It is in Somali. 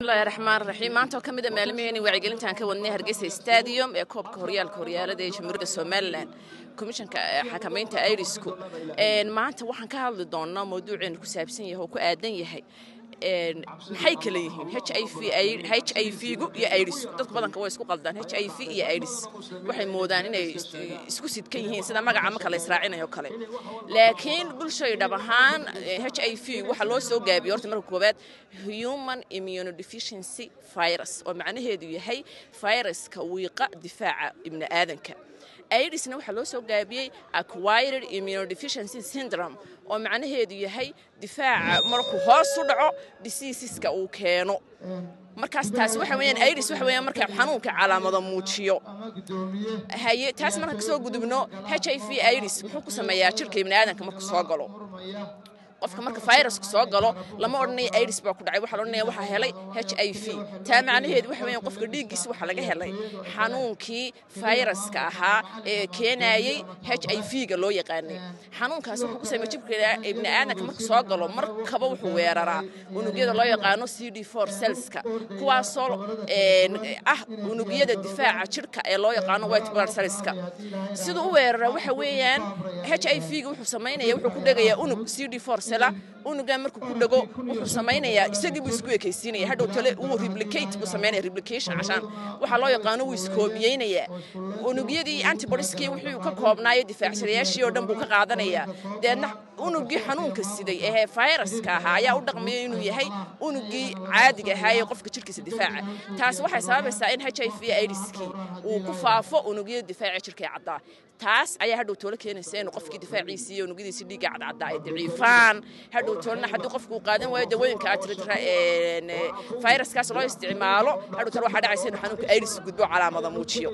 Bismillahi raxmaan raxiim. Maanta oo ka mid a maalmaheeni wacyigelintaan ka wadnay Hargeysa Stadium ee koobka horyaalka horyaalada ee Jamhuuriyadda Somaliland, Komishanka Xakamaynta Aidsku, maanta waxaan ka hadli doonaa mawduuceenu ku saabsan yahay oo ku aadan yahay maxay kala yihiin HIV-gu iyo AIDSku. Dadku badanka way isku qaldaan HIV iyo AIDS, waxay moodaan inay isku sidkan yihiin sida magaca marka la israacinayo kale. Laakiin bulshay, dhab ahaan HIV waxaa loo soo gaabiyey horta marka koowaad human immunodeficiency virus, oo macnaheedu yahay viruska wiiqa difaaca ibni aadanka. AIDSna waxaa loo soo gaabiyey acquired immunodeficiency syndrome, oo macnaheedu yahay difaaca markuu hoos u dhaco diseaseska uu keeno. Markaas taasi waxa weeyaan AIDS, waxa weeyaan marka xanuunka calaamado muujiyo. Haye, taas markaan kasoo gudubno, HIV AIDS muxuu ku sameeyaa jirka ibni aadanka markuu soo galo qofka? Marka virusku soo galo lama odhanayo AIDS baa ku dhacay, waxaa la odhanaya waxaa helay HIV. Taa macnaheedu waxa weeyaan qofka dhiiggiisa waxaa laga helay xanuunkii viruska ahaa ee keenayey HIV-ga loo yaqaanay. Xanuunkaas wuxuu ku sameeya jibka ibni aadanka markuu soo galo, markaba wuxuu weeraraa unugyada loo yaqaano CD4 cellska, kuwaasoo ah unugyada difaaca jirka ee loo yaqaano white blood cellska. Siduu u weeraraa waxa weeyaan HIV-ga wuxuu samaynaya, wuxuu ku dhegayaa unug CD4 cella. Unugan markuu ku dhego wuxuu samaynayaa isagii buu isku ekaysiinaya. Hadhow tale wuu replicate buu samaynaya, replication cashaan waxaa loo yaqaano, wuu iskoobiyeynayaa unugyadii, antibodieskii wuxuu ka koobnaayo, difaacsadayaashii oo dhan buu ka qaadanayaa. Deedna unugii xanuunka siday ee viruska ahaa ayaa u dhaqmaya inuu yahay unugii caadiga ahaa ee qofka jirkiisa difaaca. Taas waxay sababaysaa in HIV AIDSkii uu ku faafo unugyada difaaca jirka ee caddaa. Taas ayaa hadhow toolo keenaysa inuu qofkii difaaciisii iyo unugyadiisii dhiigga cadcaddaa ay daciifaan. Hadhow toolna haddii qofku uu qaadan waayo dawooyinka viruskaas loo isticmaalo, hadhow toole waxaa dhacaysa inuu xanuunka AIDS gudbo, calaamada muujiyo.